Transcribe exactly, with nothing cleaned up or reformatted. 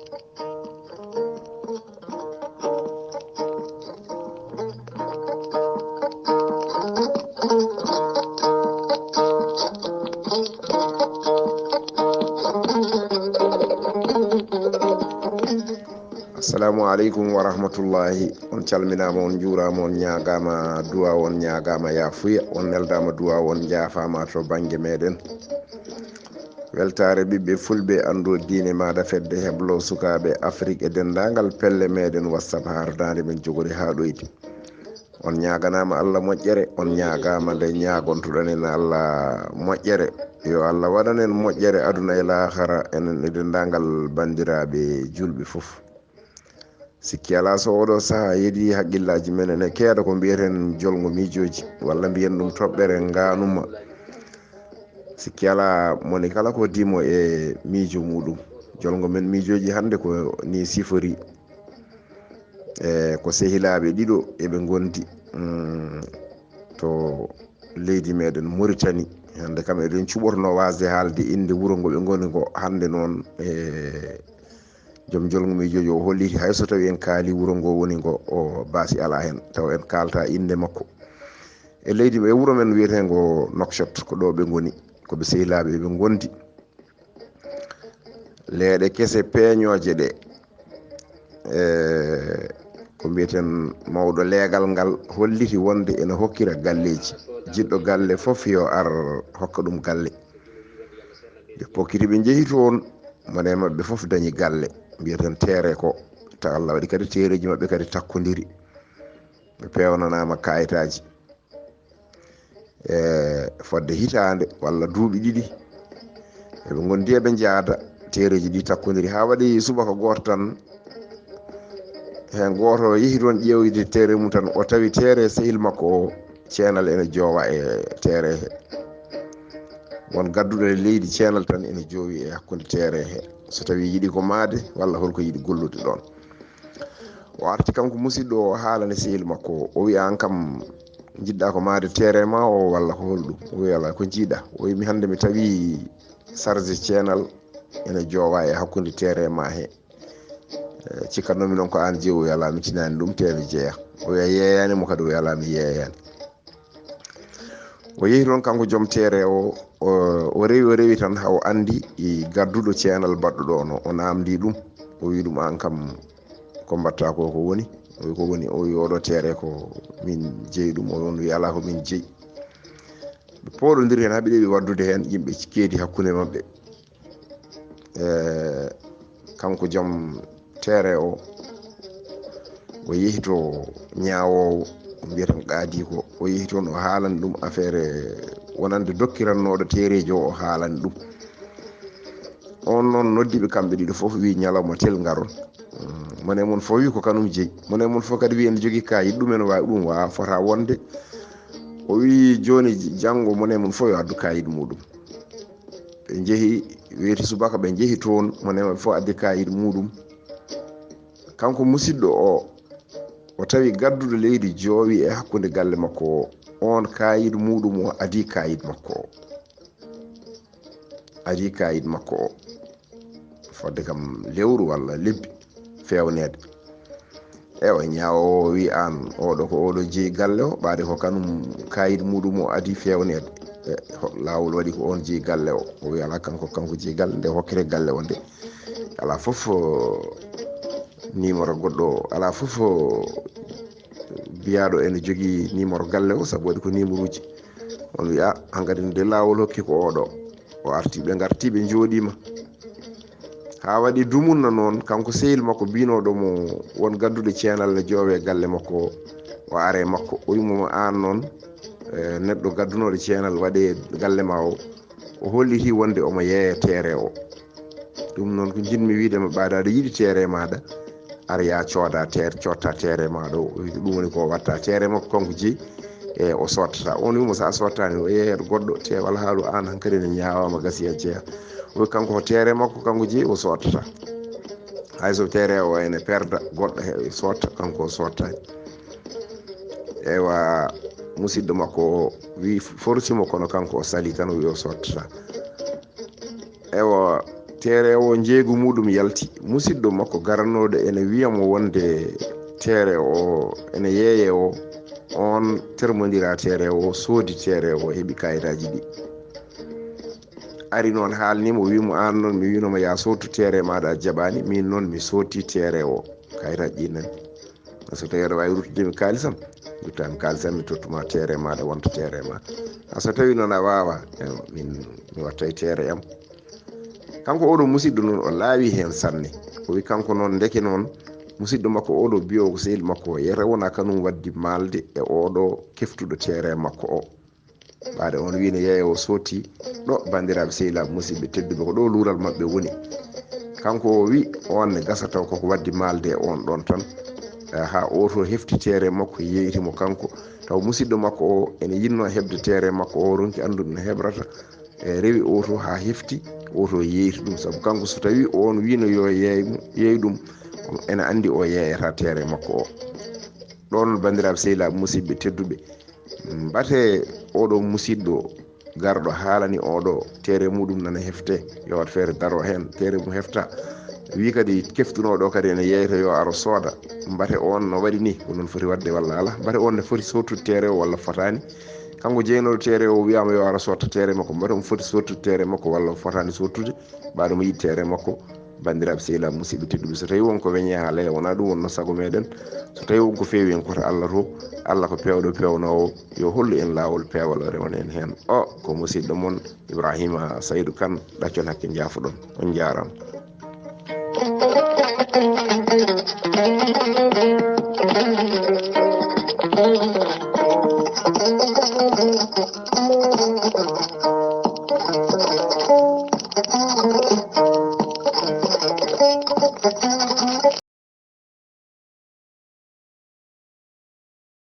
Assalamu aleykum wa rahmatullahi. On calminaama, on njuuraama, on ñaagaama duwaaw, on ñaagaama yaafuya, on neldaama duwaaw, on njaafaama to bannge meɗen. Weltaare ɓiɓɓe fulɓe, anndu diine maaɗa, fedde heblo sukaaɓe Afrik e denndaangal pelle meɗen WhatsApp, hardaande men jogori haa ɗoyde. On ñaaganaama Allah moƴƴere, on ñaagaama nde ñaagontoɗon en Allah moƴƴere. Yo Allah waɗan en moƴƴere aduna e laahara, enen e denndaangal banndiraaɓe juulɓe fof. Sikki alaa, so oɗo sahaa heedi, haqqillaaji men ene keeda ko mbiyeten jolngo miijooji, walla mbiyen ɗum toɓɓere ngaanuma. Sikki alaa, moni kala ko dimo e miijo muɗum. Jolngo men miijooji hannde ko ni sifori. E ko sehilaaɓe ɗiɗo eɓe ngondi, mm, to leydi meɗen Mauritanie. Hannde kam eɗen cuɓorno waasde haalde innde wuro ngo ɓe ngoni ngo. Hannde noon, e joom jolngo miijooji o holliti, hay so tawi en kaali wuro ngo woni ngo, o baasi alaa heen, taw en kaalta innde makko. E leydi, e wuro men wiyeteengo Nouakchott, ko ɗo ɓe ngoni, ko ɓe sehilaaɓe eɓe ngondi. Leeɗe kese peeñooje ɗe, e ko mbiyeten mawɗo leegal ngal holliti wonde ene hokkira galleeji. Jiɗɗo galle fof yo ar hokka ɗum galle. Ɓe pokkiti, ɓe njehi toon, mone maɓɓe fof dañi galle, mbiyeten teere ko. Ta Allah waɗi kadi teereeji maɓɓe kadi takkondiri. Ɓe peewnanaama kaayitaaji. E fodde hitaande walla duuɓi ɗiɗi, eɓe ngondi eɓe njaada, teereeji ɗi takkondiri haa waɗi subaka gooto tan, heen gooto yehi toon ƴeewde teere mum tan, o tawi teere sehil makko o, ceenal ene joowa e teere he. Won gadduɗo e leydi, ceenal tan ene joowi e hakkunde teere he. So tawi yiɗi ko maade walla holko yiɗi gollude ɗoon. O arti kanko musidɗo o, haalani sehil makko o, o wiya, "Aan kam, njiɗɗa ko maade teere ma o walla ko holɗum?" O wiya, "Alaa, ko njiɗa?" O wiya, "Mi hannde mi tawi sarge ceenal ene joowa e hakkunde teere ma he. E, cikkatnoomi noon ko aan jeyi." O wiya, "Alaa, mi tinaani ɗum, te mi jeya." O wiya, "Yeeyaani mo kadi?" O wiya, "Alaa, mi yeeyaani." O yehi toon kanko joom teere o, o, o rewi, o rewi tan haa o anndi e gadduɗo ceenal baɗɗo ɗo no, o naamndi ɗum. O wi ɗum, "Aan kam, ko mbaɗta ko, ko woni?" O wi, "Ko woni?" O wi, "Oɗo teere ko min jeyi ɗum." O on wi, "Alaa, ko min jeyi." Ɓe pooɗondiri heen haa ɓe ɗeɓi waɗdude heen, yimɓe keedi hakkunde maɓɓe. E, kanko joom teere o, o yehi to ñaawoowo, o mbiyeten qaadi ko, o yehi toon o haalani ɗum affaire wonande dokkirannooɗo teereejo o, o haalani ɗum. On noon noddi ɓe kamɓe ɗiɗo fof, wi, "Ñalawma tel ngaron." Mm, mone mon fof wi ko kanum jeyi. Mone mon fof kadi wi ene jogii kaayit, ɗum ene waawi, ɗum waawa fota wonde. O wi, "Jooni janngo mone mon fof yo addu kaayit muɗum." Ɓe njehi, weeti subaka, ɓe njehi toon, mone maɓɓe fof addi kaayit muɗum. Kanko musidɗo o, o tawi gadduɗo leydi joowi e hakkunde galle makko o, on kaayit muɗum o adii kaayit makko o. Adii kaayit makko o. Fodde kam lewru walla lebbi feewneede. Ewa, ñaawoowo wi, "Aan, oɗo ko oɗo jeyi galle o, ɓaade ko kanum kaayit muɗum o adii feewneede." E, ho-, laawol waɗi ko on jeyi galle o. O wi, "Alaa, kanko, kanko jeyi galle, nde hokkete galle o nde. Alaa fof, o, numéro goɗɗo o, alaa fof, o, biyaaɗo ene jogii numéro galle o, sabu waɗi ko numéro uji." On wi, "A, hankadi nde laawol hokki ko oɗo." O arti, ɓe ngarti, ɓe njooɗiima. Haa waɗi dumunna noon, kanko sehil makko biynooɗo mo won gadduɗo ceenal ne joowe galle makko o, o are makko. O wimo, "Aan noon, e, neɗɗo gaddunooɗo ceenal waɗe galle ma o, o holliti wonde omo yeeya teere o. Ɗum noon ko njiɗmi wiide ma, ɓaade aɗa yiɗi teere maaɗa, ara ya cooda teer-, cootta teere maaɗa o." Ɗum woni ko watta teere makko kanko jeyi, e o sottata. On wimo, "So a sottaani, o yeeyat goɗɗo, te wala haalu aan hankadi ne ñaawaama, gasi a jeya." O wi kanko ko teere makko kanko jeyi, o sottata. Hay so teere o ene perda, goɗɗo he sotta, kanko o sottaani. Ewa, musidɗo makko o wi forsi mo, kono kanko o sali tan, o wi o sottata. Ewa, Teerewo njeeygu muɗum yalti. Musidɗo makko garanooɗo ene wiya mo wonde teerewo ene yeeye o, oon termondira teerewo, soodi teerewo, heɓi kayitaaji ɗi. Ari noon haalni mo, wi mo, "Aan noon mi wiino ma yaa sootu teere maaɗa, a jaɓaani, miin noon mi sooti teerewo, kayitaaji ɗi nani." So tawi aɗa waawi ruttude mi kaalisam, ruttaami kaalisam, mi tottuma teere maaɗa, wonta teere ma. A so tawi noon a waawa, eh, min mi wattay teere am. Kanko oɗo musidɗo noon o laawi heen sanne. O wi kanko noon ndeke noon musidɗo makko oɗo biyo ko sehil makko o yeyata wona kanum waddi maalde e oɗo keftuɗo teere makko o. Ɓaade on wi no yeeya o sotti ɗo, banndiraaɓe sehilaaɓe musidɓe tedduɓe, ko ɗo luural maɓɓe woni. Kanko o wi on ne gasa taw koko waddi maalde e on ɗon tan. Eh, haa oto hefti teere makko yeeyti mo kanko. Taw musidɗo makko o ene yinno heɓde teere makko o, ronki anndude no heɓrata. E rewi oto haa hefti, oto yeeyti ɗum. Sabu kanko so tawi on wino yo yeey mo, yeey ɗum, ene anndi o yeeyata teere makko o. Ɗon banndiraaɓe sehilaaɓe musidɓe tedduɓe, mbate oɗo musidɗo garɗo haalani oɗo teere muɗum nana hefte, yo wat feere daro heen, teere mum hefta. Wi kadi keftunoɗo kadi ene yeeyta yo aro sooda. Mbate on no waɗi ni, ko noon foti waɗde walla ala? Mbate on ne foti sottude teere o walla fotaani? Kanko jeynoɗo teere o wiyama yo aro sotta teere makko, mbate omo foti sottude teere makko walla o fotaani sottude? Ɓaade mo yiɗi teere makko, banndiraaɓe sehilaaɓe musidɓe tedduɓe, so tawi won ko weñe haa leya, wona ɗum wonno sago meɗen. So tawi won ko feewi en koto Allah to, Allah ko peewɗo peewnoowo, yo hollu en laawol peewal o rewana en heen. O ko musidɗo mon Ibrahima Saydu Kan, ɗaccon hakke njaafoɗon. On njaaraama.